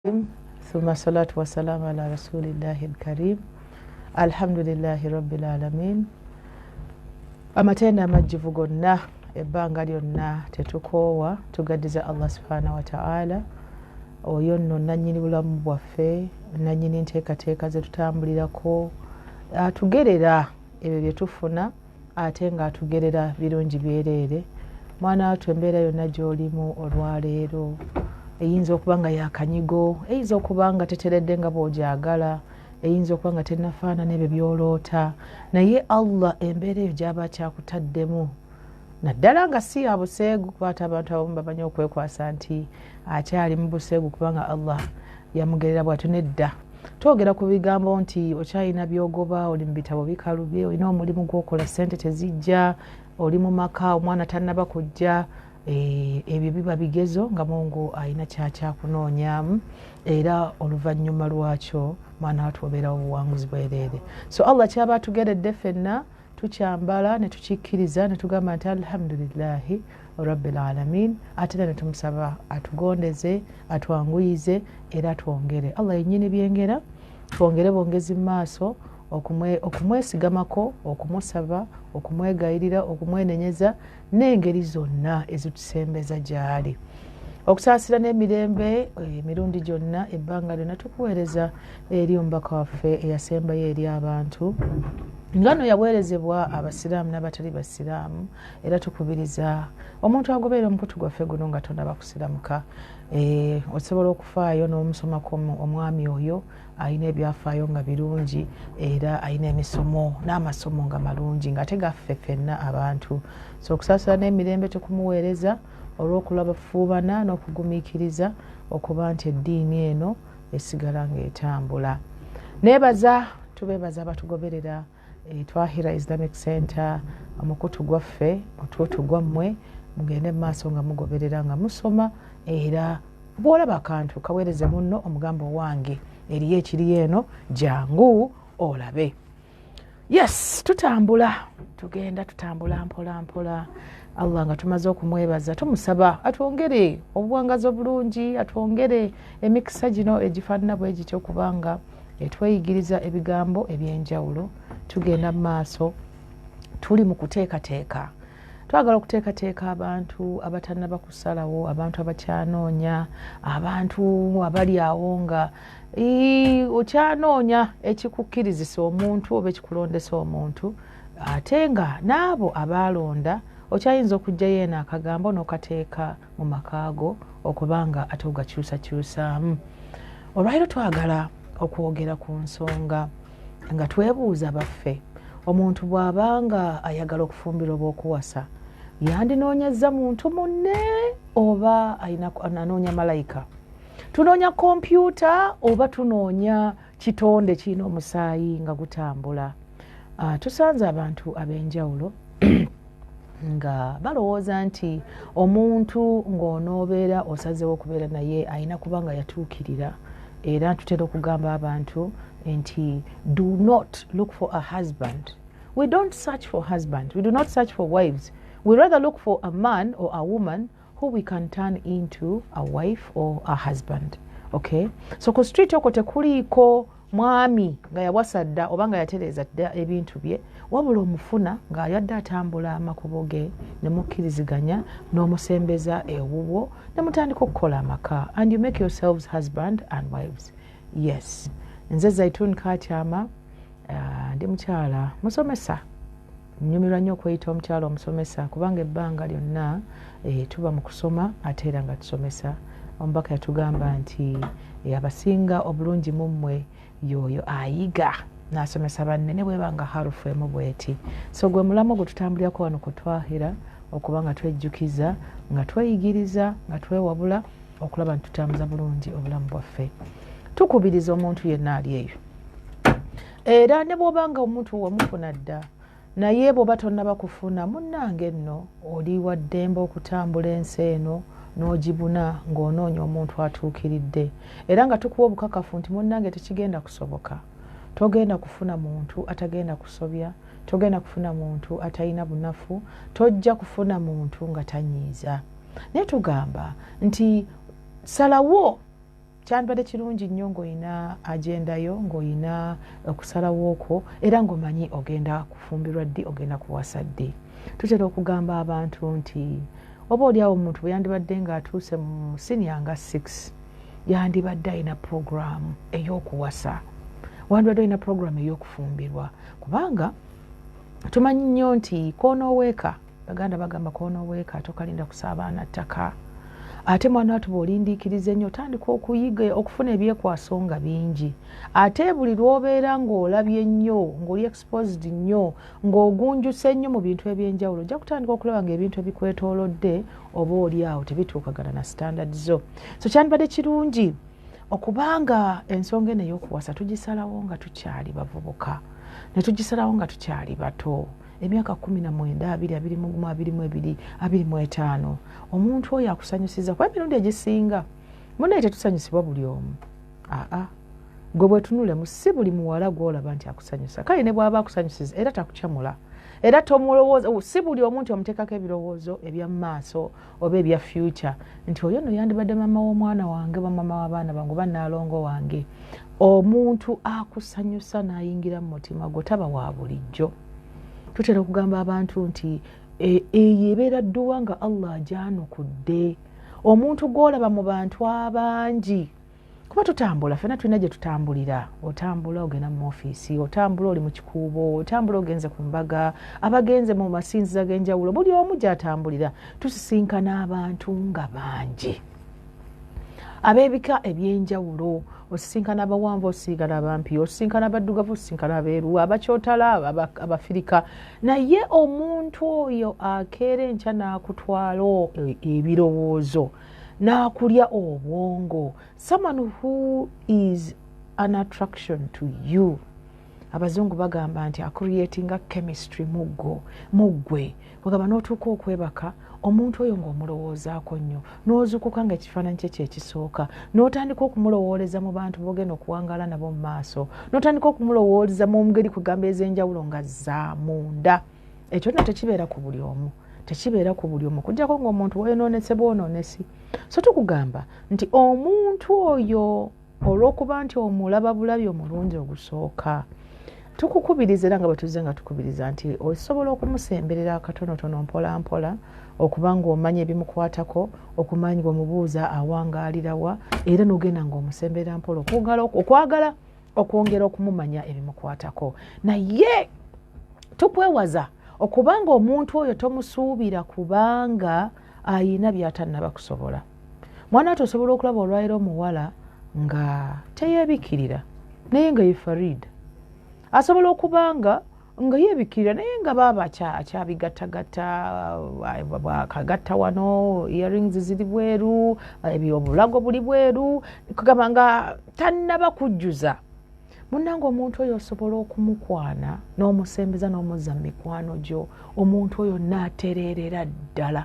Thumma salatu wassalamu ala rasulillahi lkarim. Alhamdulillahi rabbil alamin. Amatendo amajjuvu gonna ebbanga lyonna tetukoowa tugaddiza Allah subhanahu wataala, oyo nno nannyini bulamu bwaffe, nannyini nteekateeka zetutambulirako, atugerera ebyo bye tufuna ate nga atugerera birungi byereere. Mwana wattu, embeera yonna gy'olimu olwaleero eyinza okuba nga yakanyigo, eyinza okuba nga teteredde nga bw'ogyagala, eyinza okuba nga tennafaanana ebyo by'oloota, naye Allah embeera eyo gy'aba akyakutaddemu, naddala nga si ya buseegu, kuba ate abantu abamu bamanyi okwekwasa nti akyali mu buseegu kubanga Allah yamugerera bwatyo. Nedda, twogera ku bigambo nti okyalina byogoba, oli mu bitabo bikalubye, olina omulimu gwokola, sente tezijja, oli mu maka, omwana tannaba kujja. Ebyo biba bigezo nga Mungu alina kyakyakunoonyamu, era oluvannyuma lwakyo, mwana watu, obeerawo obuwanguzi bwereere. So Allah kyaba atugeredde ffenna tukyambala ne tukikkiriza ne tugamba nti alhamdulillahi rabbil alamin, ate era ne tumusaba atugondeze, atwanguyize era twongere. Allah yennyini byengera, twongere bwongezi mu maaso okumwesigamako, okumusaba, okumwegayirira, okumwenenyeza n'engeri zonna ezitusembeza gy'ali. Okusaasira n'emirembe emirundi gyonna, ebbanga lyonna, tukuweereza eri omubaka waffe eyasembayo eri abantu, nga no yaweerezebwa abasiraamu n'abatali basiraamu. Era tukubiriza omuntu agoberera omukutu gwaffe guno nga tonaba kusiramuka, osobola okufaayo n'omusomako. Omwami oyo alina ebyafaayo nga birungi, era alina emisomo n'amasomo nga malungi, ng'ate gaffe ffenna abantu. So okusaasira n'emirembe tukumuweereza olw'okulaba fuubana n'okugumiikiriza okuba nti eddiini eno esigala ng'etambula. Neebaza, tubeebaza abatugoberera Twahira Islamic Center, omukutu gwaffe, otuutu gwammwe. Mugende mu maaso nga mugoberera, nga musoma, era bw'olaba akantu kaweereze munno, omugambo wange eriyo ekiriyo eno, jangu olabe. Yes, tutambula, tugenda tutambula mpola mpola. Allah nga tumaze okumwebaza, tumusaba atwongere obuwangazi obulungi, atwongere emikisa gino egifaanana bwe gityo, kubanga etweyigiriza ebigambo ebyenjawulo. Tugenda mu maaso, tuli mu kuteekateeka, twagala okuteekateeka abantu abatannaba kusalawo, abantu abakyanoonya, abantu abali awo nga okyanoonya ekikukkirizisa omuntu oba ekikulondesa omuntu, ate nga n'abo abaalonda okyayinza okugjayo eno akagambo n'okateeka mu makaago okubanga ate ogakyusakyusaamu. Olwaliro twagala okwogera ku nsonga nga twebuuza baffe, omuntu bw'abanga ayagala okufumbira oba okuwasa, yandinoonyezza muntu munne oba anoonya malayika? Tunoonya kompyuta oba tunoonya kitonde kirina omusaayi nga gutambula? Tusanze abantu ab'enjawulo nga balowooza nti omuntu ng'onoobeera osazeewo okubeera naye alina kuba nga yatuukirira. Era tutera okugamba abantu nti do not look for a husband. We don't search for husbands, we do not search for wives. We rather look for a man or a woman who we can turn into a wife or a husband, okay? So ku street okwo tekuliiko mwami nga yawasa dda oba nga yatereeza dda ebintu bye, wabula omufuna ng'ayadde atambula amakubo ge, ne mukkiriziganya n'omusembeza ewuwo ne mutandika okukola amaka, and you make yourselves husband and wives. Yes, nze Zaitun Kakyama, ndi mukyala musomesa. Nyumirwa nnyo okweyita omukyala omusomesa kubanga ebbanga lyonna tuba mu kusoma ate era nga tusomesa. Omubaka yatugamba nti abasinga obulungi mu mmwe y'oyo ayiga n'asomesa banne, ne bweba nga harufu emu bweti. So gwe mulamu gwe tutambulirako wano ku Twahira, okuba nga twejjukiza, nga tweyigiriza, nga twewabula okulaba nti tutambuza bulungi obulamu bwaffe. Tukubiriza omuntu yenna ali eyo, era ne bw'oba nga omuntu wamufuna dda, naye bw'oba tonnaba kufuna, munnange nno oli wa ddembe okutambula ensi eno n'ogibuna ng'onoonya omuntu atuukiridde, era nga tukuwa obukakafu nti munnange tekigenda kusoboka. Togenda kufuna muntu atagenda kusobya, togenda kufuna muntu atalina bunafu, tojja kufuna muntu nga tanyiiza. Naye tugamba nti salawo. Kyandibadde kirungi nnyo ng'olina agenda yo, ng'olina okusalawo kwo, era ng'omanyi ogenda kufumbirwa ddi, ogenda kuwasa ddi. Tutera okugamba abantu nti oba oliawo omuntu bwe yandibadde ng'atuuse mu siniya nga 6, yandibadde alina puroguramu ey'okuwasa, wandibadde olina puroguramu ey'okufumbirwa, kubanga tumanyi nnyo nti koonooweeka. Baganda bagamba koonooweeka tokalinda kusaabaana ttaka. Ate mwana watu bw'olindiikiriza ennyo, otandika okuyiga okufuna ebyekwaso nga bingi. Ate buli lw'obeera ng'olabye nnyo, ng'oli exposed nnyo, ng'ogunjuse nnyo mu bintu ebyenjawulo, ojja kutandika okulaba ng'ebintu ebikwetoolodde oba oli awo tebituukagana na standard zo. So kyandibadde kirungi okubanga ensonga eno ey'okuwasa tugisalawo nga tukyali bavubuka, ne tugisalawo nga tukyali bato, emyaka 19, 20, 21, 22, 25. Omuntu oyo akusanyusiza, kuba emirundi egisinga munaye tetusanyusibwa buli omu. Aa, gwe bwetunulemu, si buli muwala gwolaba nti akusanyusa. Kale ne bw'aba akusanyusiza, era takukyamula, era tomulowooza. Si buli omu nti omuteekako ebirowoozo ebya maaso oba ebya future, nti oyo nno yandibadde maama w'omwana wange, oba maama w'abaana bange, oba naalongo wange. Omuntu akusanyusa n'ayingira mu mutima gwo taba wa bulijjo. Tutera okugamba abantu nti eyo ebeera dduwa nga Allah agyanukudde. Omuntu gw'olaba mu bantu abangi, kuba tutambula fena, tulina gye tutambulira. Otambula ogenda mu ofiisi, otambula oli mu kikuubo, otambula ogenze ku mbaga, abagenze mu masinzizo ag'enjawulo, buli omu gy'atambulira. Tusisinkana abantu nga bangi ab'ebika ebyenjawulo. Osisinkana abawanvu, osisinkana abampi, osisinkana abaddugavu, osisinkana abeeru, abakyotala, abafirika. Naye omuntu oyo akeera enkya n'akutwala ebirowoozo, n'akulya obwongo, someone who is an attraction to you, abazungu bagamba nti acreatinga chemistry muggo muggwe. Wagamba n'otuuka okwebaka, omuntu oyo ng'omulowoozaako nnyo, n'ozuukuka nga ekifaananyi kye kyekisooka, n'otandika okumulowooleza mu bantu b'ogenda okuwangaala nabo mu maaso, n'otandika okumulowooleza mu ngeri kugamba ez'enjawulo nga za munda. Ekyo nno tekibeera ku buli omu, tekibeera ku buli omu, kujjako ng'omuntu wayonoonese bwonoonesi. So tukugamba nti omuntu oyo, olw'okuba nti omulaba bulabi omulungi ogusooka, tukukubiriza, era nga bwe tuzze nga tukubiriza, nti osobola okumusemberera akatonotono, mpola mpola, okuba ng'omanya ebimukwatako, okumanya ng'omubuuza awangaalirawa, era n'ogenda ng'omusemberera mpola okwagala okwongera okumumanya ebimukwatako. Naye tukwewaza okubanga omuntu oyo tomusuubira, kubanga ayina byatannaba kusobola. Mwana ati osobola okulaba olwaliro omuwala nga teyeebikirira, naye nga ye Farida. Asobola okuba nga yeebikirira, naye nga baaba akyabigattagatta, bwakagatta wano, earrings ziri bweru, obulago buli bweru, kugamba nga tannaba kujjuza. Munnange, omuntu oyo osobola okumukwana n'omusembeza n'omuzza mu mikwano gyo, omuntu oyo naatereerera ddala,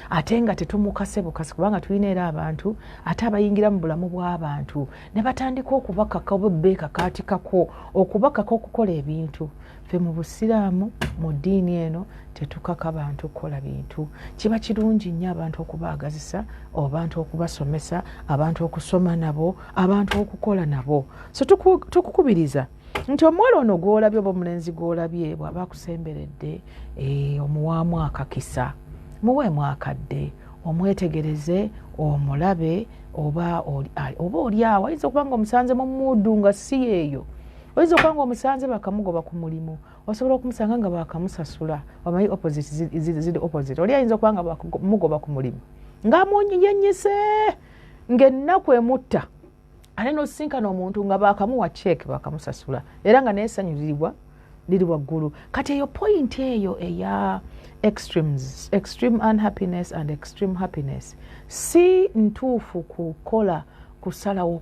ate nga tetumukase bukasi, kubanga tulina era abantu ate abayingira mu bulamu bw'abantu ne batandika okubakaka oba beekakaatikako okubakaka okukola ebintu. Ffe mu Busiraamu, mu ddiini eno, tetukaka bantu kukola bintu. Kiba kirungi nnyo abantu okubaagazisa, abantu okubasomesa, abantu okusoma nabo, abantu okukola nabo. So tukukubiriza nti omuwala ono gw'olabye oba omulenzi gw'olabye, bw'aba akusemberedde, omuwaamu akakisa, muweemu akadde, omwetegereze, omulabe oba oli awo ayinza okuba nga omusanze mu mood nga si yeeyo. Oyinza okuba nga omusanze bakamugoba ku mulimu, osobola okumusanga nga bakamusasula. Omanyi opposite ziri opposite. Oli ayinza okuba nga bamugoba ku mulimu ng'amwenyenyese, ng'ennaku emutta, ate n'osisinkana omuntu nga bakamuwa cheque, bakamusasula, era nga naye essanyu liriwa liri waggulu. Kati eyo point eyo eya extremes, extreme unhappiness and extreme happiness, si ntuufu kukola kusalawo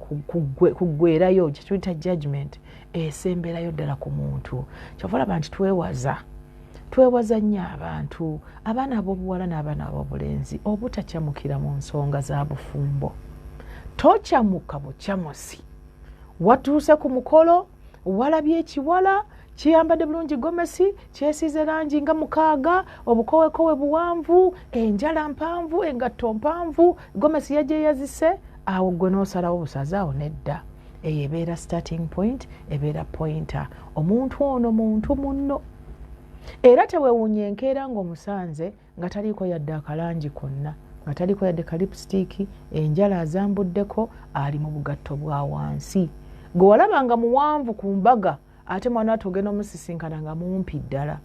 kuggwerayo kyetuyita judgment esemberayo ddala ku muntu. Kyova olaba nti twewaza nnyo abantu, abaana ab'obuwala n'abaana ab'obulenzi, obutakyamukira mu nsonga za bufumbo. Tokyamuka bukyamusi. Watuuse ku mukolo, walabye ekiwala kiyambadde bulungi, gomesi, kyesiize langi nga mukaaga, obukowekowe buwanvu, enjala mpanvu, engatto mpanvu, gomesi yagyeyazise. Awo gwe n'osalawo busazi awo nedda. Eyo ebeera starting point, ebeera pointer. Omuntu ono muntu munno, era tewewuunya enkeera ng'omusanze nga taliiko yadde akalangi konna, nga taliiko yadde ka lipstick, enjala azambuddeko, ali mu bugatto bwa wansi. Gwe walaba nga muwanvu ku mbaga, ate mwana wate ogenda omusisinkana nga mumpi ddala.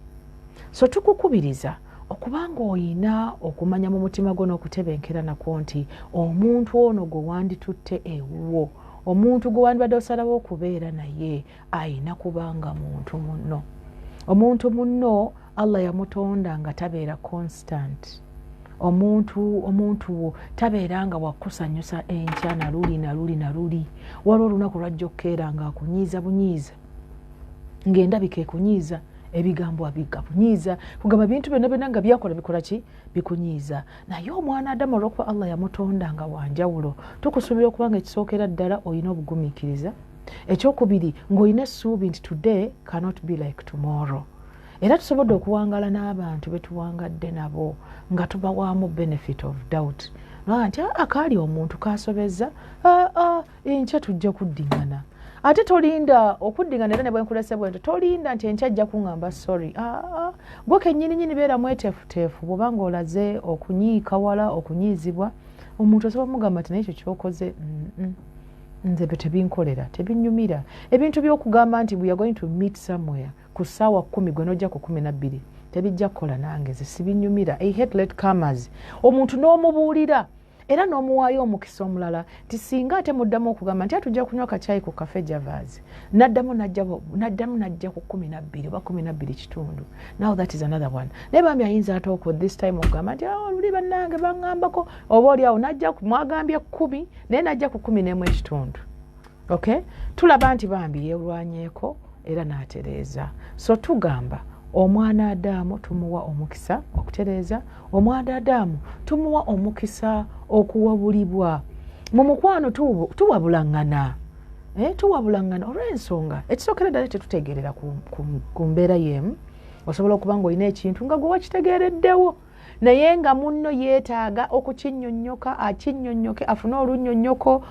So tukukubiriza okubanga oyina okumanya mu mutima gwo n'okutebenkera nakwo nti omuntu ono gwe wanditutte ewuwo, omuntu gwe wandibadde osalawo okubeera naye, ayina kubanga muntu munno. Omuntu munno Allah yamutonda nga tabeera constant. Omuntu wo tabeera nga wakusanyusa enkya naluli naluli naluli. Waliwo olunaku lwajja okukeera nga akunyiiza bunyiiza, ng'endabika ekunyiiza, ebigambo abigakunyiiza, kugamba bintu byonna byonna nga byakola bikola ki, bikunyiiza. Naye omwana Adamu, olwokuba Allah yamutonda nga wanjawulo, tukusuubira okuba nga ekisookera ddala olina obugumiikiriza, ekyokubiri ng'olina essuubi nti today cannot be like tomorrow. Era tusobodde okuwangala n'abantu betuwangadde nabo nga tubawaamu benefit of doubt nti akaali omuntu kasobeza, enkya tujja kuddiŋŋana. Ate tolinda okuddiŋŋana, era ne bwenkulese bwento, tolinda nti enkya ajja kuŋŋamba sorry. Gwe kennyininyini beera mweteefuteefu. Bw'obanga olaze okunyiika wala okunyiizibwa omuntu, osobola mugamba nti naye ekyo kyokoze nze byo tebinkolera, tebinnyumira. Ebintu by'okugamba nti we are going to meet somewhere ku ssaawa 10, gwe nojja ku 12, tebijja kukola nange, nze sibinyumira. I hate late comers. Omuntu n'omubuulira era n'omuwaayo omukisa omulala nti singa ate muddamu okugamba nti atujja kunywa kacyayi ku Cafe Javas, naddamu najja ku 12 oba 12 kitundu, now that is another one. Naye bambi ayinza ate oku this time okugamba nti oh, luli bannange baŋŋambako, oba oli awo najja mwagambye 10, naye najja ku 11 ekitundu. Okay, tulaba nti bambi yeerwanyeeko era n'atereeza. So tugamba omwana Adamu tumuwa omukisa okutereeza, omwana Adamu tumuwa omukisa okuwabulibwa. Mu mukwano tuwabulaŋŋana, tuwabulaŋŋana olw'ensonga ekisookera ddala tetutegeerera ku mbeera y'emu. Osobola okuba nga olina ekintu nga gwe wakitegeereddewo, naye nga munno yeetaaga okukinnyonnyoka, akinnyonnyoke, afune olunnyonnyoko,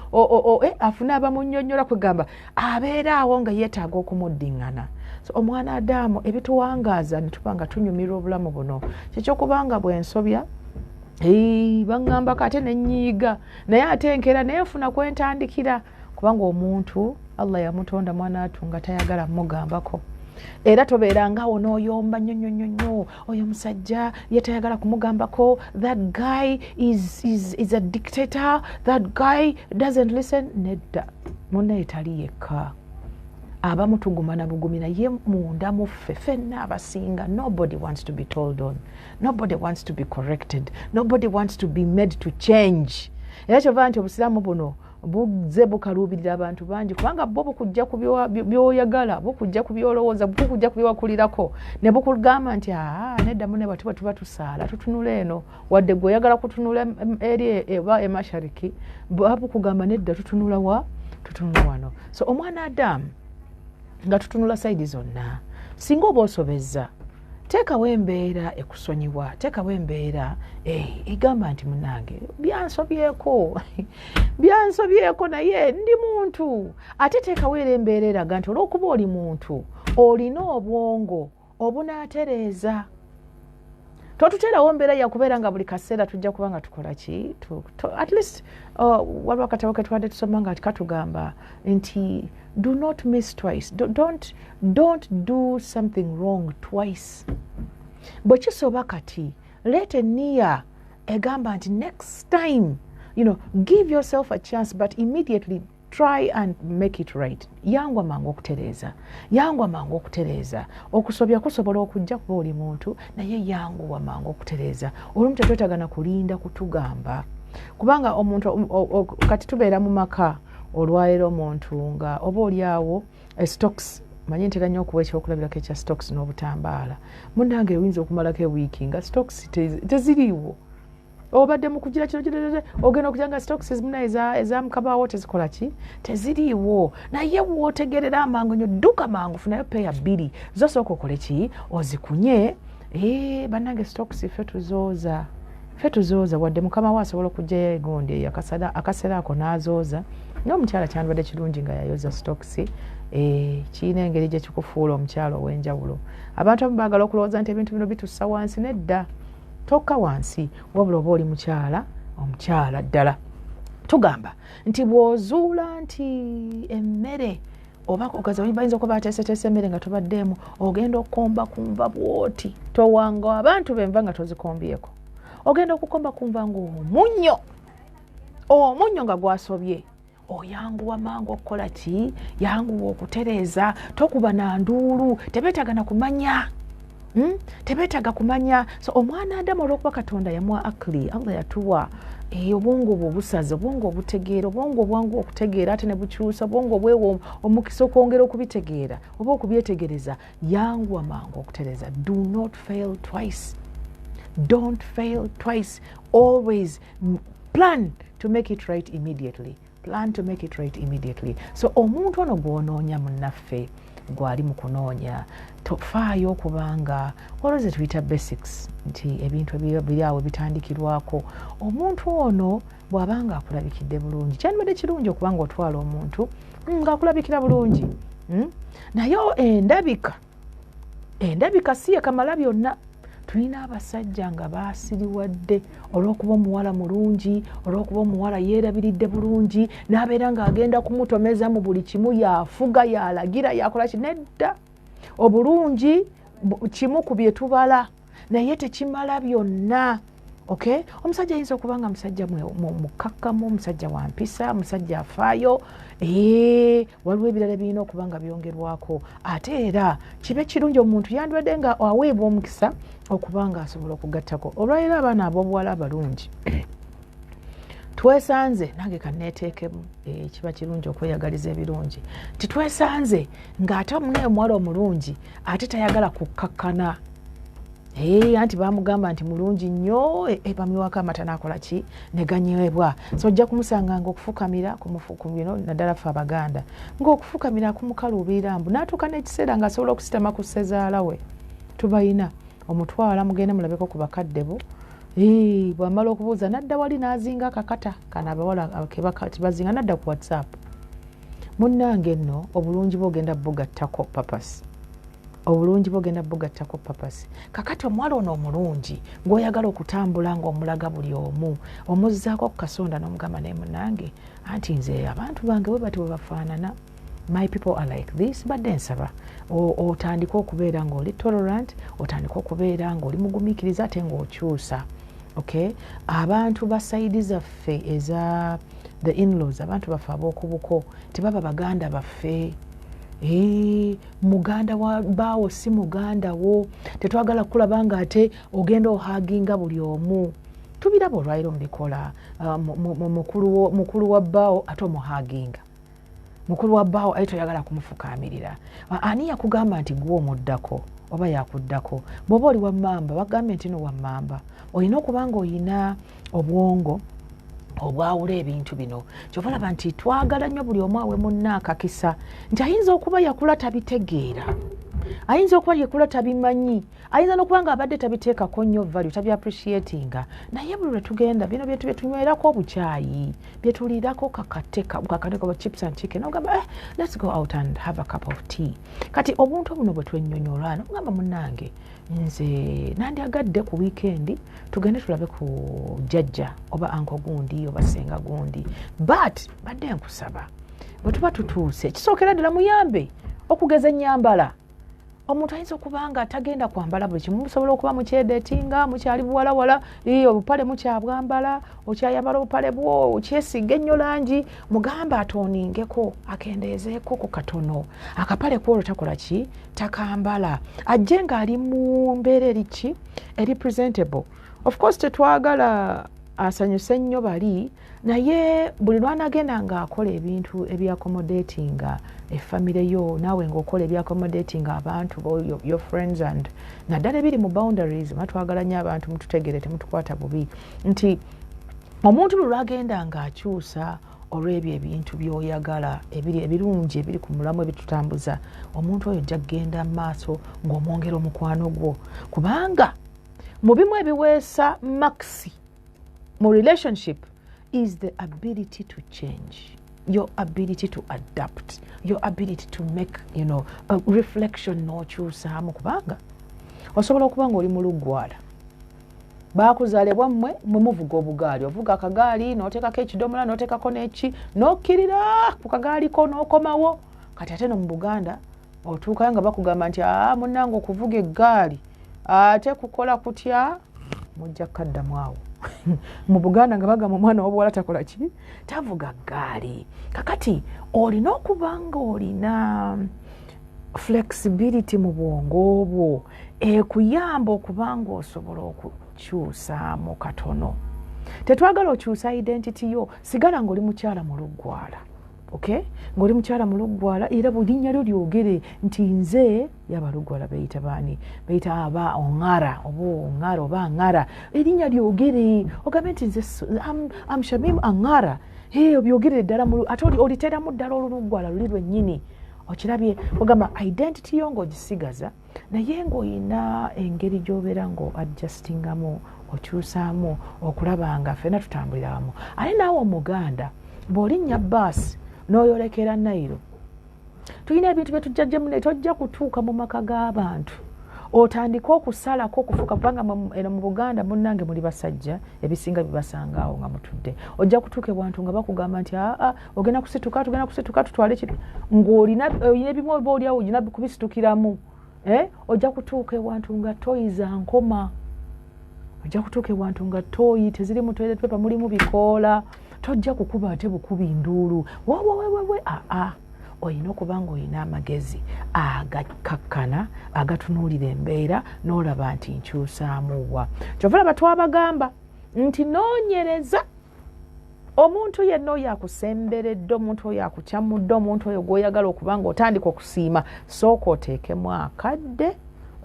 afune abamunnyonnyola. Kwegamba abeera awo nga yeetaaga okumuddiŋŋana. So omwana Adamu, ebituwangaaza ne tuba nga tunyumirwa obulamu buno kyekyokubanga bwensobya baŋŋambako ate nenyiiga, naye ate enkeera naye nfuna kwentandikira, kubanga omuntu Allah yamutonda mwana atu nga tayagala mugambako. Era tobeerangawo n'oyomba nnyo nnyo nnyo nnyo, oyo musajja ye tayagala kumugambako, that guy is a dictator, that guy doesn't listen. Nedda, munnaye tali yekka. Abamu tuguma na bugumi, naye munda muffe ffenna abasinga, nobody wants to be told on, nobody wants to be corrected, nobody wants to be made to change. Era kyova nti obusiraamu buno buzze bukaluubirira abantu bangi, kubanga bo bukujja ku byoyagala, bukujja ku byolowooza, bukujja ku byewakulirako, ne bukugamba nti aa nedda mune, bwe tuba tuba tusaala tutunula eno, wadde gwe oyagala kutunula eri oba emashariki, bukugamba nedda, tutunula wa, tutunula wano. So omwana Adamu nga tutunula side zonna, singa oba osobezza, teekawo embeera ekusonyiwa, teekawo embeera egamba nti munange byansobyeko, byansobyeko, naye ndi muntu. Ate teekawo era embeera eraga nti olw'okuba oli muntu olina obwongo obunaatereeza. Totuteerawo mbeera yakubeera nga buli kaseera tujja kuba nga tukola ki. At least waliwo akatabo ketubadde tusoma nga katugamba nti do not miss twice, don't do something wrong twice. Bwe kisoba kati leeta eniya egamba nti next time, give yourself a chance, but immediately try and make it right. Yangwa mangu okutereeza, yangwa mangu okutereeza. Okusobya kusobola okujja kuba oli muntu, naye yanguwa mangu okutereeza. Olumu tetwetagana kulinda kutugamba, kubanga omuntu kati tubeera mu maka olwaleero, omuntu nga oba oli awo stocks, manyi ntera nnyo okuwa ekyokulabirako ekya stocks n'obutambaala. Munnange, oyinza okumalako ewiiki nga stocks teziriiwo. Obadde mu kugira kino kino, ogenda okugira nga stocks munaye ezamukabaawo tezikola ki, teziriiwo. Naye wootegerera amangu nnyo, dduka mangu funayo peya bbiri zosooka okole ki, ozikunye. Bannange, stocks ffe tuzooza. Ffe tuzooza, wadde mukama we asobola okugjayo egondi eyo akasera ako n'azooza, naye omukyala kyandibadde kirungi nga yayoza sitokisi. Kirina engeri gye kikufuula omukyala ow'enjawulo. Abantu abamu baagala okulowooza nti ebintu bino bitussa wansi. Nedda, tokka wansi, wabula oba oli mukyala, omukyala ddala. Tugamba nti bw'ozuula nti emmere oba ogaza bayinza okuba bateeseteese emmere nga tobaddeemu, ogenda okukomba kunva bwoti, towanga abantu benva nga tozikombyeko. Ogenda okukomba kunva ngaomunnyo, omunnyo nga gwasobye, oyanguwa mangu okukola ki? Yanguwa okutereeza. Tokuba na nduulu, tebeetaaga na kumanya. Tebeetaaga kumanya. So omwana Adamu, olwokuba Katonda yamuwa akli, Allah yatuwa obwongo obwo obusaze, obwongo obutegeera, obwongo obwangu okutegeera ate ne bukyusa, obwongo obwewa omukisa okwongera okubitegeera oba okubyetegereza. Yanguwa mangu okutereeza. Do not fail twice, don't fail twice. Always plan to make it right immediately, plan to make it right immediately. So omuntu ono gw'onoonya, munnaffe gwali mu kunoonya, tofaayo okubanga waliwo ze tuyita basics, nti ebintu biri awo bitandikirwako. Omuntu ono bw'abanga akulabikidde bulungi, kyandibadde kirungi okubanga otwala omuntu ng'akulabikira bulungi, Naye endabika si yekamala byonna. Tulina abasajja nga baasiriwadde olw'okuba omuwala mulungi, olw'okuba omuwala yeerabiridde bulungi, n'abeera ng'agenda kumutomeza mu buli kimu, yafuga, yalagira, yakola ki. Nedda, obulungi kimu ku bye tubala, naye tekimala byonna. Okay, omusajja ayinza okuba nga musajja mukakkamu, omusajja wa mpisa, musajja afaayo. Waliwo ebirala ebirina okuba nga byongerwako. Ate era kibe kirungi, omuntu yandibadde nga aweebwa omukisa okuba nga asobola okugattako. Olwaliro abaana ab'obuwala abalungi twesanze, nange kaneeteekemu, kiba kirungi okweyagaliza ebirungi, nti twesanze ng'ate omunaye omuwala omulungi ate tayagala kukkakkana. Anti bamugamba nti mulungi nnyo, bamwiwako amata nakola ki, neganywebwa. So ojja kumusanga nga okufukamira, naddala ffe Abaganda, ngaokufukamira kumukaluubirira, mbu n'atuuka n'ekiseera ng'asobola okusitama ku ssezaala we. Tubayina omutwala, mugende mulabeko ku bakadde bo. Bwamala okubuuza nadda wali n'azinga akakata kano abawala kebazinga, nadda ku WhatsApp. Munnange nno, obulungi bwogenda bugattako purpose, obulungi bwogenda bugattako purpose. Kakati omuwala ono omulungi ng'oyagala okutambula ng'omulaga buli omu, omuzzaako ku kasonda n'omugamba, "Naye munnange, anti nze abantu bange bwe bati bwe bafaanana, my people are like this. Badde nsaba otandike okubeera ng'oli tolerant, otandike okubeera ng'oli mugumiikiriza ate ng'okyusa." Okay, abantu ba side zaffe eza the inlaws, abantu baffe ab'okubuko, tebaba baganda baffe. Muganda wa baawo si muganda wo. Tetwagala kulaba nga ate ogenda ohuginga buli omu. Tubiraba olwaliro mubikola. Mukulu wa bbaawo ate omuhuginga, mukulu wa bbaawo aye toyagala kumufukamirira. Ani yakugamba nti gwe omuddako oba yakuddako? Bw'oba oli wammamba, bagambye nti no wammamba, olina okuba nga oyina obwongo obwawula ebintu bino. Kyova olaba nti twagala nnyo buli omu awe munna akakisa, nti ayinza okuba yakula tabitegeera, ayinza okuba yakula tabimanyi, ayinza n'okuba nga abadde tabiteekako nnyo value, tabyappreciatinga. Naye buli lwe tugenda, bino byetu byetunywerako obukyayi, byetuliirako kakate kakate chips and chicken, ogamba, "Let's go out and have a cup of tea." Kati obuntu buno bwe twennyonnyola, nogamba, "Munnange, nze nandyagadde ku wiikendi tugende tulabe ku jjajja oba uncle gundi oba senga gundi, but badde nkusaba bwe tuba tutuuse, kisookera ddala muyambe okugeza ennyambala." Omuntu ayinza okuba nga tagenda kwambala buli kimu. Musobola okuba mukyedatinga, mukyali buwalawala, obupale mukyabwambala, okyayambala obupale bwo, okyesiga ennyo langi. Mugambe atooningeko, akendeezeeko ku katono akapale kwolwo, takola ki, takambala, ajje ng'ali mu mbeera eri ki, eri presentable. Of course tetwagala asanyuse nnyo bali, naye buli lwanagenda ng'akola ebintu ebyaccommodatinga efamire yo, naawe ng'okola ebyaccommodatinga abantu bo, your friends, and naddala ebiri mu boundaries. Matwagala nnyo abantu mututegere, temutukwata bubi, nti omuntu buli lwagenda ng'akyusa olw'ebyo ebintu by'oyagala ebiri ebirungi ebiri ku mulamu ebitutambuza, omuntu oyo ojja kugenda mu maaso ng'omwongera omukwano gwo, kubanga mu bimu ebiweesa marks. Mu relationship is the ability to change, your ability to adapt, your ability to make a reflection, n'okyusaamu, kubanga osobola okuba nga oli mu Luggwala, bakuzaala bwammwe, mwe muvuga obugaali, ovuga akagaali n'oteekako ekidomola n'oteekako neki n'okkirira ku kagaaliko n'okomawo. Kati ate no mu Buganda otuukayo nga bakugamba nti, "Aa, munnange, okuvuga eggaali ate kukola kutya?" Mujja kukaddamu awo. Mu Buganda nga bagamba omwana wobuwala takola ki? Tavuga ggaali. Kakati olina okuba nga olina flexibility mu bwongo bwo ekuyamba okuba nga osobola okukyusaamu katono. Tetwagala okyusa identity yo. Sigala nga oli mukyala mu Luggwala, okay, ng'oli mukyala mu Luggwala, era bulinnya lyo lyogere nti nze Yabaluggwala. Beyita baani? Beyita aba Oŋara oba Oŋara oba Aŋara. Erinnya lyogere, ogambe nti nze am Shamim Aŋara. Obyogerere ddala, ate oliteramu ddala Oluluggwala luli lwennyini. Okirabye? Ogamba identity yo ng'ogisigaza, naye ng'olina engeri gy'obeera ng'oadjustingamu, okyusaamu okulaba nga ffena tutambulira wamu. Ate naawe Omuganda, bw'olinnya baasi n'oyolekera Nairo, tulina ebintu byetujjajjemu, ne tojja kutuuka mu maka g'abantu otandike okusalako okufuuka, kubanga eno mu Buganda, munnange, muli basajja, ebisinga bibasangaawo nga mutudde. Ojja kutuuka ewantu nga bakugamba nti, "Aa, ogenda kusituka, tugenda kusituka tutwale kiri," ng'olina ebimu oba oliawo olina kubisitukiramu. Eh? Ojja kutuuka ewantu nga toyi za nkoma, ojja kutuuka ewantu nga toyi teziri mu toilet paper, mulimu bikoola. Tojja kukuba ate bukubi nduulu wowowewewe. Aa, olina okuba nga olina amagezi agakkakkana, agatunuulira embeera n'olaba nti nkyusaamu wa. Kyova laba twabagamba nti noonyereza omuntu yenna oyo akusemberedde, omuntu oyo akukyamudde, omuntu oyo gw'oyagala okuba nga otandika okusiima. Sooka oteekemu akadde,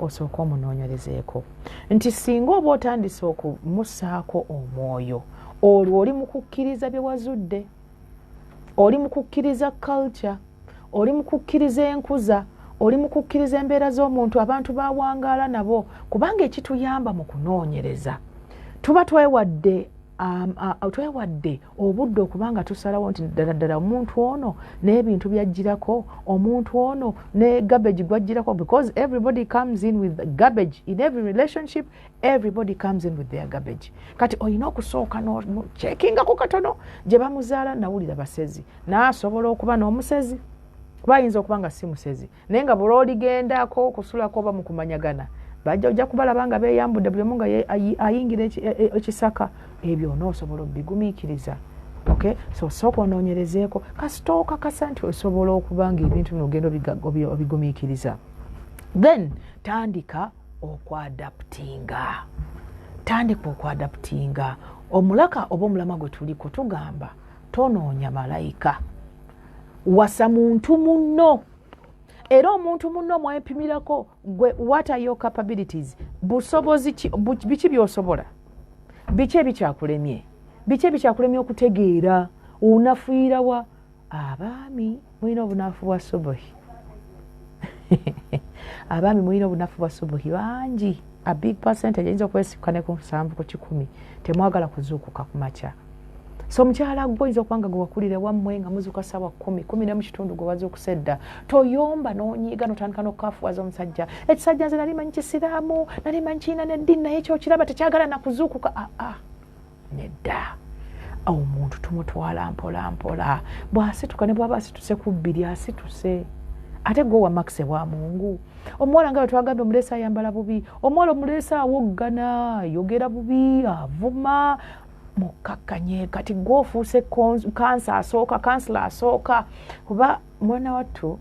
osooka omunoonyerezeeko nti singa oba otandise okumusaako omwoyo, olwo oli mu kukkiriza bye wazudde, oli mu kukkiriza culture, oli mu kukkiriza enkuza, oli mu kukkiriza embeera z'omuntu, abantu bawangaala nabo. Kubanga ekituyamba mu kunoonyereza, tuba twewadde obudde okubanga tusalawo nti ddala ddala omuntu ono n'ebintu byajjirako, omuntu ono ne garbage gwajjirako, because everybody comes in with garbage in every relationship. Everybody comes in with their garbage. Kati olina okusooka nocheckingako katono gye bamuzaala. Nawulira basezi, naasobola okuba n'omusezi, kuba ayinza okuba nga si musezi, naye nga buli oligendako okusulako oba mukumanyagana, bajja ojja kubalaba nga beeyambudde, buli omu nga ayingira ekisaka. Ebyo onoosobola obigumiikiriza? Okay, so sooka onoonyerezeeko. Kasita okakasa nti osobola okuba nga ebintu bino ogenda obigumiikiriza, then tandika okwadaptinga, tandika okwadaptinga. Omulaka oba omulamwa gwe tuliko tugamba, tonoonya malayika, wasa muntu munno. Era omuntu munno mwepimirako gwe, what are your capabilities? Busobozi biki byosobola? Biki ebikyakulemye? Biki ebikyakulemye okutegeera? Onafuirawa? Abaami mulina obunafu bwa subuhi. Abaami mulina obunafu bwa subuhi bangi. A big percentage, ayinza okwesika ne ku 70%, temwagala kuzuukuka ku makya. So omukyala gwe oyinza okuba nga gwe wakulira wammwe nga muzuuka sawa 10, 10 n'ekitundu, gwe wazuukusa edda. Toyomba n'onyiiga n'otandika n'okukafuwaza omusajja. Ekisajja, nze nali manyi kisiraamu, nali manyi kirina neddiini, naye kyokiraba tekyagala nakuzuukuka. Aa, nedda. Omuntu tumutwala mpola mpola. Bw'asituka, ne bw'aba asituse ku 2, asituse. Ate gwe wa makise wa mungu. Omuwala nga bwe twagambye, omuleese ayambala bubi, omuwala omuleese awoggana, ayogera bubi, avuma, mukkakkanye. Kati gwe ofuuse counsellor asooka, counsellor asooka, kuba mwana wattu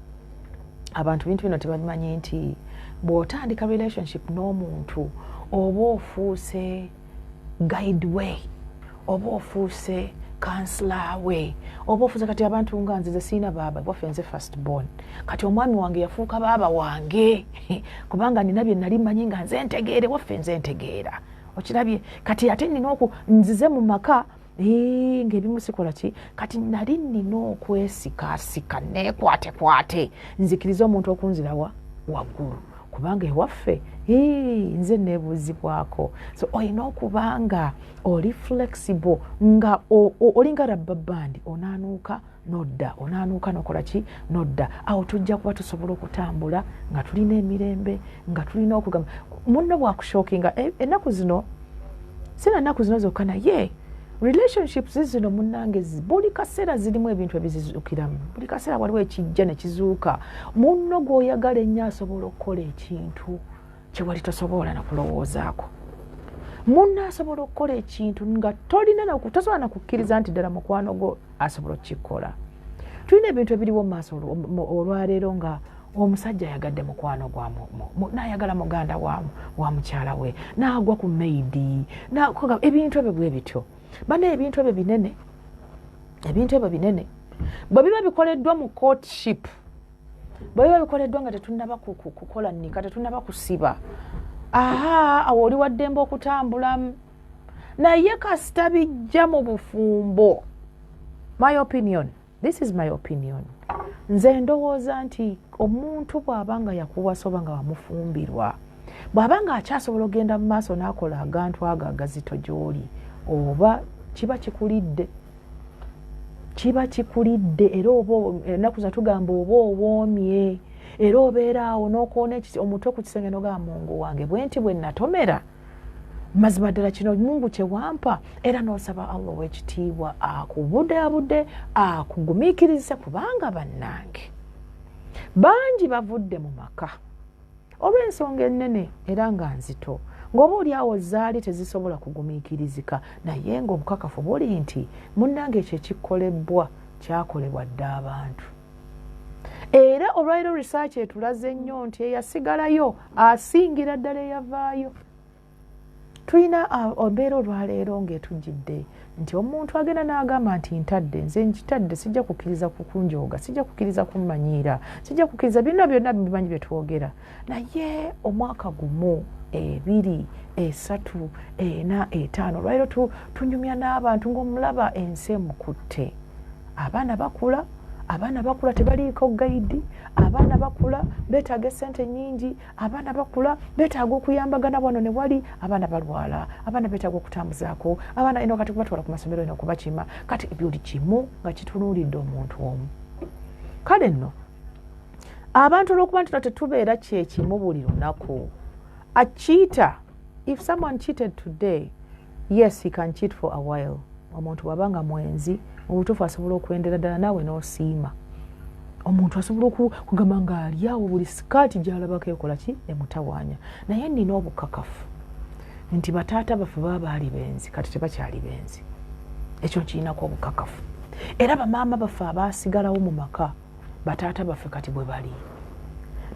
abantu bintu bino tebabimanyi nti bw'otandika relationship n'omuntu, oba ofuuse guide we, oba ofuuse counsellor we, oba ofuuse. Kati abantu nga nze, ze siina baaba waffe, nze first born. Kati omwami wange yafuuka baaba wange, kubanga nina bye nali manyi nga nze ntegeere waffe, nze ntegeera. Okirabye? Kati ate nina oku nzize mu maka ng'ebimu sikola ki. Kati nali nina okwesikaasika, neekwatekwate, nzikirize omuntu okunzirawa waggulu, kubanga ewaffe Nze neebuuzibwako. So olina okuba nga oli flexible, nga olinga rubber band, onaanuuka nodda, onaanuuka nokola ki, nodda. Awo tujja kuba tusobola okutambula nga tulina emirembe, nga tulina okugamba munno bwakushockinga. Ennaku zino, sina nnaku zino zokka, naye relationships zino munnange buli kaseera zirimu ebintu ebizizuukiramu. Buli kaseera waliwo ekijja ne kizuuka. Munno gw'oyagala ennyo asobola okukola ekintu kyewali tosobola nakulowoozaako. Munno asobola okukola ekintu nga tolina, tosobola nakukkiriza nti ddala mukwano gwo asobola okukikola. Tulina ebintu ebiriwo mu maaso olwaleero nga omusajja ayagadde mukwano gwa, nayagala muganda wa mukyala we, n'agwa ku maid, ebintu ebyo bwe bityo. Bana, ebintu ebyo binene, ebintu ebyo binene. Bwe biba bikoleddwa mu courtship, bwe biba bikoleddwa nga tetunaba kukola nika, tetunaba kusiba, aha, awo oli waddembe okutambulamu. Naye kasita bijja mu bufumbo, my opinion, this is my opinion, nze ndowooza nti omuntu bw'aba nga yakuwasa oba nga wamufumbirwa, bw'aba nga akyasobola okugenda mu maaso n'akola agantu ago agazito gy'oli, oba kiba kikulidde, kiba kikulidde. Era oba ennaku zino tugamba oba owoomye, era obeera awo n'okoona omutwe ku kisenge n'ogamba, "Mungu wange, bwe nti bwe natomera, mazima ddala kino Mungu kyewampa." Era n'osaba Allah ow'ekitiibwa akubudaabude, akugumiikirize, kubanga bannange bangi bavudde mu maka olw'ensonga ennene era nga nzito, ng'oba oli awo zaali tezisobola kugumiikirizika. Naye ng'obukakafu buli nti munnange ekyo ekikolebwa kyakolebwa dda abantu. Era olwaliro research etulaze nnyo nti eyasigalayo asingira ddala eyavaayo. Tulina embeera olwaleero ng'etujjidde nti omuntu agenda n'agamba nti, "Ntadde, nze nkitadde, sijja kukkiriza kukunjooga, sijja kukkiriza kummanyiira, sijja kukkiriza byonna byonna bimanyi bye twogera." Naye omwaka 1, 2, 3, 4, 5, olwaleero tunyumya n'abantu ng'omulaba ensi emukutte. Abaana bakula, abaana bakula tebaliiko guide. Abaana bakula beetaaga esente nyingi. Abaana bakula beetaaga okuyambagana wano ne wali. Abaana balwala, abaana beetaaga okutambuzaako abaana eno, kati kubatwala ku masomero eno, kubakima, kati buli kimu nga kitunuulidde omuntu omu. Kale nno abantu olwokuba nti no tetubeera kyekimu buli lunaku, a cheater, if someone cheated today, yes, he can cheat for a while. Omuntu bw'aba nga mwenzi mu butuufu asobola okwendera ddala naawe n'osiima. Omuntu asobola okugamba ng'ali awo buli sikaati gy'alabako ekola ki, emutawaanya. Naye nina obukakafu nti bataata baffe baba baali benzi, kati tebakyali benzi. Ekyo nkirinako obukakafu. Era bamaama baffe abaasigalawo mu maka, bataata baffe kati bwe bali,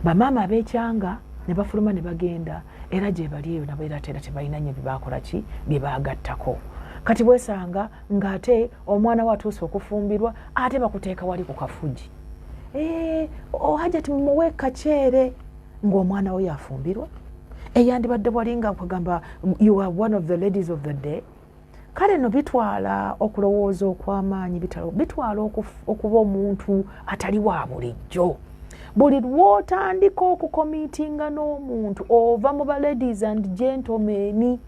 bamaama ab'ekyanga ne bafuluma ne bagenda, era gye bali eyo nabo era teera tebalina nnyo byebakola ki, bye baagattako. Kati bwesanga ng'ate omwana we atuuse okufumbirwa, ate bakuteeka wali ku kafugi, "Hajati mumuwe kaceere," ng'omwana we yafumbirwa eyandibadde wali nga kugamba, "You are one of the ladies of the day." Kale no bitwala okulowooza okw'amaanyi, bitwala okuba omuntu atali wa bulijjo. Buli lw'otandika okucommittinga n'omuntu, ova mu ba ladies and gentlemen,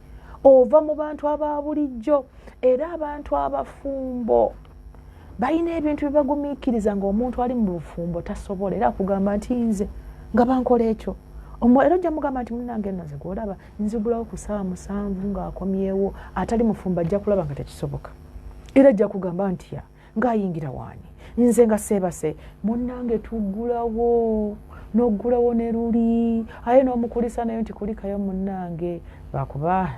ova mu bantu aba bulijjo. Era abantu abafumbo balina ebintu byebagumiikiriza ng'omuntu ali mu bufumbo tasobola. Era akugamba nti, "Nze nga bankola ekyo." Era ojja mugamba nti, "Munange nno nze gwolaba nzigulawo ku saawa 7 ng'akomyewo." Atali mufumbo ajja kulaba nga tekisoboka, era ajja kugamba nti, "Ya ng'ayingira waani, nze nga seebase." Munnange tuggulawo, n'oggulawo ne luli aye n'omukulisa nayo nti, "Kulikayo munnange," lwakuba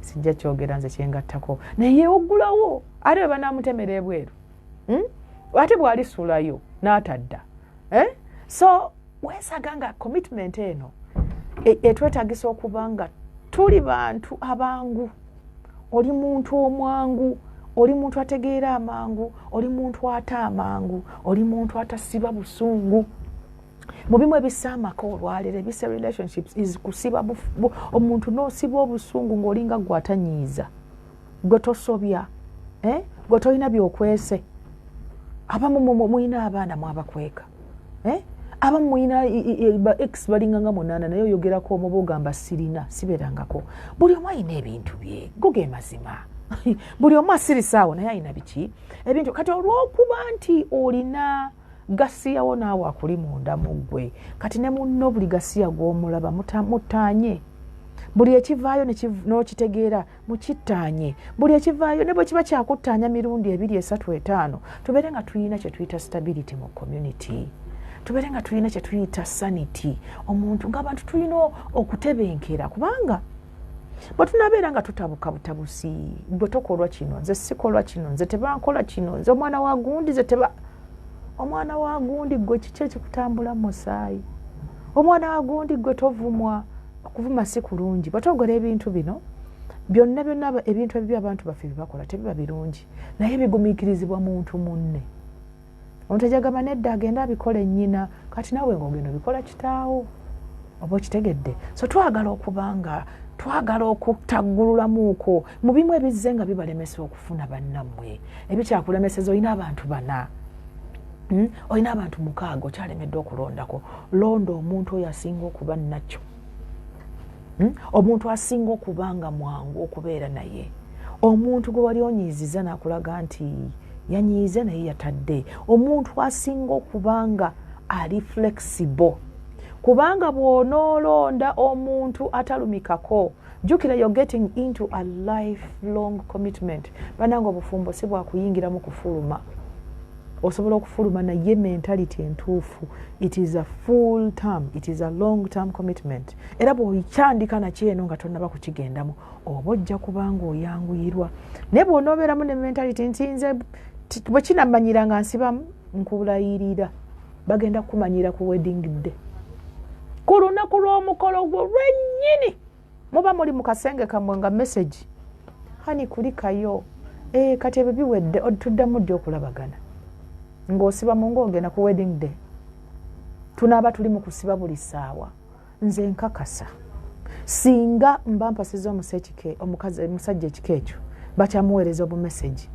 sijja kyogera nze kyengattako, naye oggulawo ate bwe banaamutemera ebweru, Ate bw'alisulayo n'atadda, eh? So weesaga nga commitment eno etwetagisa okuba nga tuli bantu abangu. Oli muntu omwangu, oli muntu ategeera amangu, oli muntu ata amangu, oli muntu atasiba busungu. Mu bimu ebisa amaka olwaleero, ebisa relationships, is kusiba omuntu n'osiba obusungu ng'olinga gwe atanyiiza, gwe tosobya, eh? Gwe tolina byokwese. Abamu mulina abaana mwabakweka, eh? Abamu mulina ba ex balinga nga munaana, naye oyogerako omu ogamba sirina, sibeerangako. Buli omu alina ebintu bye, go ge mazima. Buli omu asirisaawo naye alina biki ebintu. Kati olw'okuba nti olina gasiyawo naawe akuli munda mu ggwe, kati ne munno buli gasiya gw'omulaba mutaanye. Buli ekivaayo n'okitegeera, mukittaanye. Buli ekivaayo ne bwe kiba kyakuttaanya mirundi ebiri, esatu, etaano, tubeere nga tulina kye tuyita stability mu community, tubeere nga tulina kye tuyita sanity. Omuntu ng'abantu tulina okutebenkera, kubanga bwe tunabeera nga tutabuka butabusi, gwe tokolwa kino, nze sikolwa kino, nze tebankola kino, nze omwana wa gundi, nze teba omwana wa gundi, gwe kiki ekikutambula mu musaayi? Omwana wa gundi, gwe tovumwa, okuvuma si kulungi. Bwetwogera ebintu bino byonna byonna, ebintu ebibi abantu baffe byebakola tebiba birungi, naye bigumiikirizibwa muntu munne. Omuntu ejagamba nedda, agenda abikola ennyina. Kati naawe ngaogenda obikola kitaawo, oba okitegedde? So twagala okuba nga twagala okutaggululamuuko mu bimu ebizze nga bibalemesa okufuna bannammwe. Ebikyakulemeseza, olina abantu bana, Olina abantu mukaaga, okyalemedde okulondako. Londa omuntu oyo asinga okuba nakyo, Omuntu asinga okuba nga mwangu okubeera naye, omuntu gwe wali onyiiziza n'akulaga nti yanyiize naye yatadde, omuntu asinga okuba nga ali flexible. Kubanga bw'onoolonda omuntu atalumikako, jjukira you're getting into a lifelong commitment. Bananga, obufumbo si bwakuyingiramu kufuluma. Osobola okufuluma, naye mentality entuufu, it is a full term, it is a long term commitment. Era bw'okyandika nakyo eno nga tonnaba kukigendamu, oba ojja kubanga oyanguyirwa. Naye bw'onoobeeramu ne mentality nti nze bwe kinamanyira nga nsibamu, nkulayirira bagenda kukumanyira ku wedding day, ku lunaku lw'omukolo gwo lwennyini. Muba muli mu kasenge kammwe nga message, "Honey, kulikayo." E, kati ebyo biwedde, tuddamu ddi okulabagana ng'osibamu ng'ogenda ku wedding day? Tunaaba tuli mu kusiba buli ssaawa. Nze nkakasa singa mba mpasiza omusajja ekika ekyo, bakyamuweereza obumessage,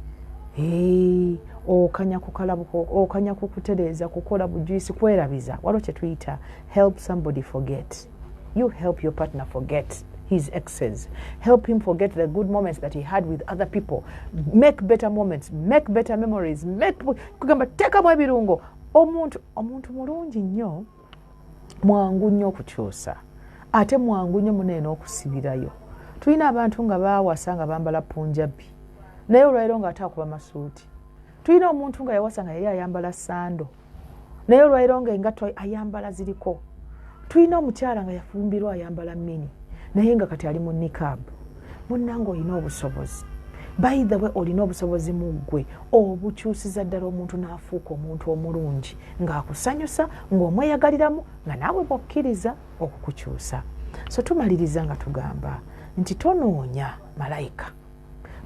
okanya kukalabuka, okanya kukutereeza, kukola bujuisi, kwerabiza. Waliwo kyetuyita help somebody forget. You help your partner forget his exes. Help him forget the good moments that he had with other people. Make better moments, make better memories, make kugamba teekamu ebirungo. Omuntu mulungi nnyo, mwangu nnyo okukyusa, ate mwangu nnyo muneeno okusibirayo. Tulina abantu nga bawasa nga bambala punjabi, naye olwaliro nga ate akuba masuuti. Tulina omuntu nga yawasa nga yali ayambala sandal, naye olwaliro nga engatto ayambala ziriko. Tulina omukyala nga yafumbirwa ayambala mini, naye nga kati ali mu niqab. Munnanga, olina obusobozi. By the way, olina obusobozi mu ggwe obukyusiza ddala omuntu n'afuuka omuntu omulungi ng'akusanyusa, ng'omweyagaliramu, nga naawe bw'okkiriza okukukyusa. So tumaliriza nga tugamba nti tonoonya malayika,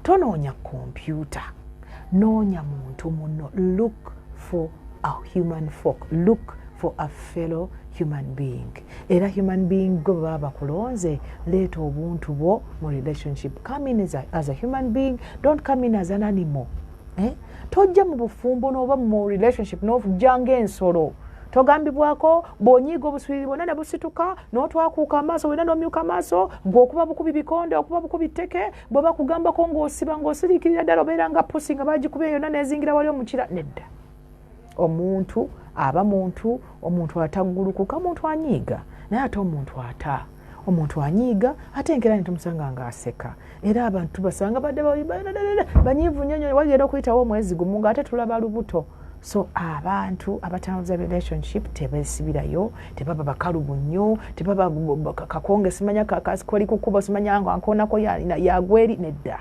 tonoonya kompyuta, noonya muntu muno. Look for a human folk, look for a fellow human being. Era human being gwe baba bakulonze, leeta obuntu bwo mu relationship. Come in as a human being, don't come in as an animal, eh? Tojja mu bufumbo n'oba mu relationship n'ojja ng'ensolo. Togambibwako bw'onyiiga obuswiriri bwonna ne busituka, n'otwakuuka amaaso wena, n'omyuka amaaso, gwe okuba bukubi bikonde, okuba bukubi tteke. Bwe bakugambako ng'osiba, ng'osiriikirira ddala, obeera nga pusi nga bagikubye yonna nezingira wali omukira. Nedda, omuntu aba muntu. Omuntu ataggulukuka, omuntu anyiiga, naye ate omuntu ata omuntu anyiiga, ate enkeera netumusanga ng'aseka. Era abantu basanga badde banyiivu nnyo nnyo, wagenda okuyitawo omwezi gumu ng'ate tulaba lubuto. So abantu abatambuza relationship tebesibirayo, tebaba bakalubu nnyo, tebaba kakonge, simanya koli kukuba, simanya nga nkoonako yagweri. Nedda,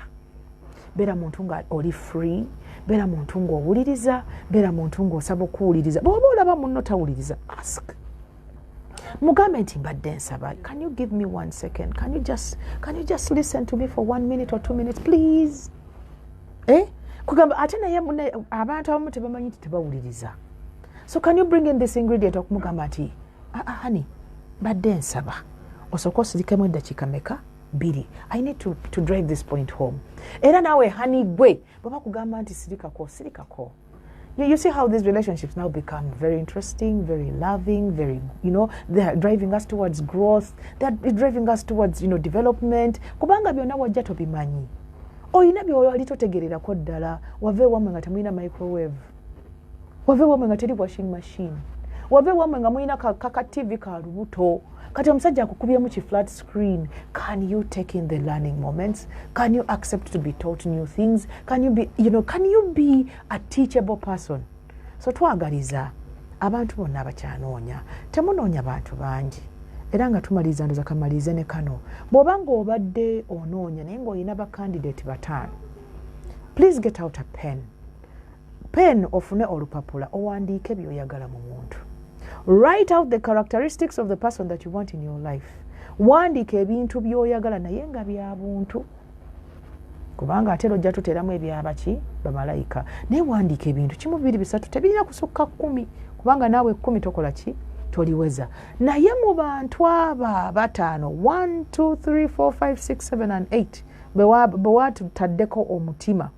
beera muntu nga oli free, beera muntu ng'owuliriza, beera muntu ng'osaba okuwuliriza. Bw'oba olaba munno tawuliriza, ask, mugambe nti mbadde nsaba, can you give me one second? Can you just listen to me for one minute or 2 minutes, please? Eh? Kugamba ate naye abantu abamu tebamanyi nti tebawuliriza. So can you bring in this ingredient okumugamba nti, "Ah, ah, honey, mbadde nsaba osooka osirikemu eddakiika meka, bbiri. I need to drive this point home." Era naawe honey gwe bwe bakugamba nti sirikako, sirikako. You see how these relationships now become very interesting, very loving, very, they are driving us towards growth, they are driving us towards, development. Kubanga byonna wajja tobimanyi. Oyina by'oli totegererako ddala. Wava ewammwe nga temulina microwave. Wava ewammwe nga teri washing machine. Wava ewammwe nga mulina ka TV ka lubuto. Kati omusajja akukubyemu ki flat screen. Can you take in the learning moments? Can you accept to be taught new things? Can you be a teachable person? So twagaliza abantu bonna abakyanoonya, temunoonya bantu bangi. Era nga tumaliriza, ndoza kamalirize ne kano: bw'oba ng'obadde onoonya naye ng'olina bacandidate 5, please get out a pen, ofune olupapula, owandiike by'oyagala mu muntu. Write out the characteristics of the person that you want in your life. Wandiika ebintu by'oyagala, naye nga bya buntu, kubanga ate era ojja tuteeramu ebyabaki bamalayika. Naye wandiika ebintu kimu, bibiri, bisatu, tebirina kusukka 10, kubanga naawe 10 tokola ki, toliweza. Naye mu bantu abo abataano, 1, 2, 3, 4, 5, 6, 7 and 8, bwe watutaddeko omutima,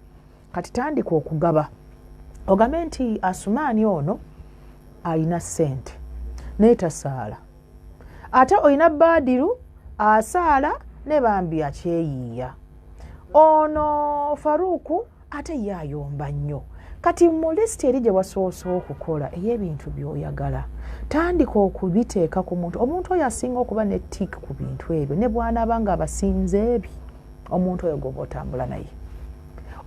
kati tandika okugaba, ogambe nti Asumaani ono alina ssente naye tasaala, ate olina Baadiru asaala ne bambi akyeyiiya, ono Faruuku ate ye ayomba nnyo. Kati mu lisiti eri gye wasoose okukola ey'ebintu by'oyagala, tandika okubiteeka ku muntu. Omuntu oyo asinga okuba ne tick ku bintu ebyo, ne bw'anaaba nga abasinze ebi, omuntu oyo gwoba otambula naye,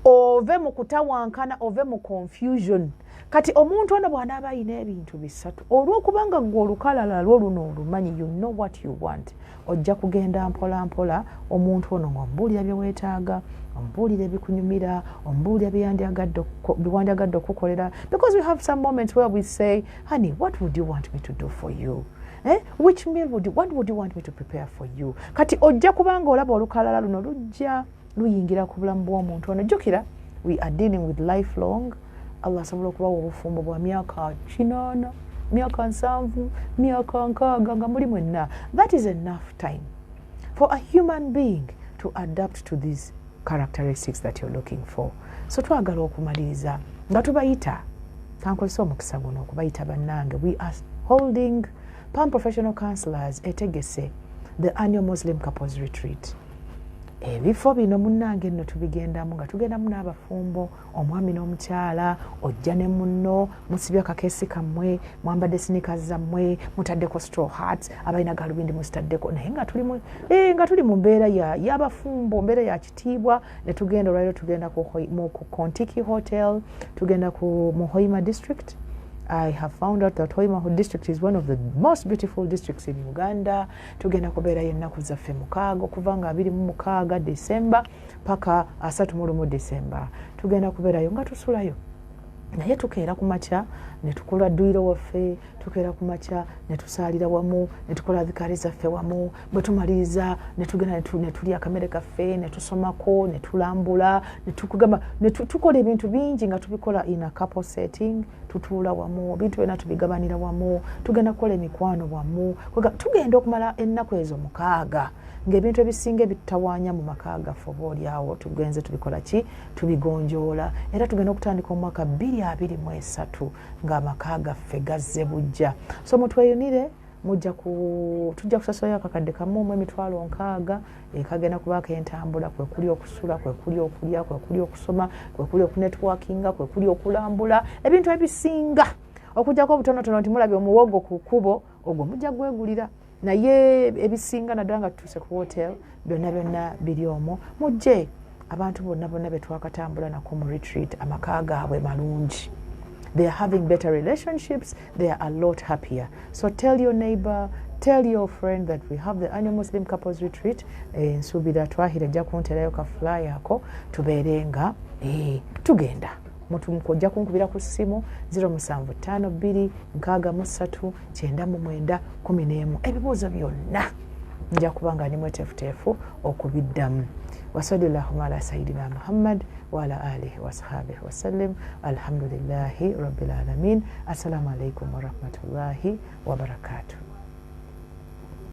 ove mu kutawankana, ove mu confusion. Kati omuntu ono bw'anaaba ayina ebintu bisatu, olw'okubanga gwe olukalala lwo luno olumanyi, you know what you want, ojja kugenda mpola mpola. Omuntu ono ng'omubuulira bye weetaaga, omubuulira ebikunyumira, omubuulira byewandyagadde okukolera, because we have some moments where we say, "Honey, what would you want me to do for you? Eh? Which meal would you, what would you want me to prepare for you?" Kati ojja kubanga olaba olukalala luno lujja luyingira ku bulamu bw'omuntu ono. Jjukira, we are dealing with lifelong. Allah asobola okubawa obufumbo bwa myaka 80, myaka 70, myaka 60 nga muli mwenna. That is enough time for a human being to adapt to these characteristics that you're looking for. So twagala okumaliriza nga tubayita, kankozesa omukisa guno okubayita bannange, we are holding, PAM Professional Counselors etegese the annual Muslim Couples Retreat. Ebifo bino munnange nno tubigendamu nga tugendamu n'abafumbo, omwami n'omukyala. Ojja ne munno, musibye akakeesi kammwe, mwambadde sneakers zammwe, mutaddeko straw hats, abalina galubindi muzitaddeko, naye nga tuli mu mbeera y'abafumbo, mbeera ya kitiibwa, ne tugenda. Olwaliro tugenda mu Kontiki Hotel, tugenda mu Hoima District. I have found out that Hoima District is one of the most beautiful districts in Uganda. Tugenda kubeerayo ennaku zaffe 6, okuva nga 26 December paka 31 December. Tugenda kubeerayo nga tusulayo, naye tukeera ku makya ne tukola dduyiro waffe, tukeera ku makya ne tusaalira wamu, ne tukola adhikaari zaffe wamu. Bwe tumaliriza ne tugenda ne tulya akamere kaffe, ne tusomako, ne tulambula, ne tukugamba ne tukola ebintu bingi nga tubikola in a couple setting. Tutuula wamu, ebintu byonna tubigabanira wamu, tugenda kukola emikwano wamu. Tugenda okumala ennaku ezo 6 ng'ebintu ebisinga ebitutawaanya mu maka gaffe oba oliawo tugenze tubikola ki, tubigonjoola. Era tugenda okutandika omwaka 2023 ng'amaka gaffe gazze bujja. So mutweyunire, mujja ku tujja kusasulayo akakadde kamu mu 60,000, ekagenda kubaako entambula, kwekuli okusula, kwekuli okulya, kwekuli okusoma, kwekuli okunetworkinga, kwekuli okulambula, ebintu ebisinga, okujjako obutonotono nti mulabye omuwogo ku kkubo, ogwo mujja gwegulira. Naye ebisinga, naddala nga tutuuse ku hotel, byonna byonna biri omwo. Mujje. Abantu bonna bonna be twakatambula nako mu retreat, amaka gaabwe malungi, they are having better relationships, they are a lot happier. So tell your neighbor, tell your friend that we have the annual Muslim Couples Retreat. Nsuubira twahira ejja kunterayo ka flyer ako, tubeere nga tugenda. Ojja kunkubira ku ssimu 0752 63 99 11. Ebibuuzo byonna nja kuba nga ndi mweteefuteefu okubiddamu. Wasali llahuma ala sayidina Muhammad waala alihi wasahabihi wasallim. Alhamdulillahi rabbil alamin. Assalamu alaikum warahmatullahi wabarakatuh.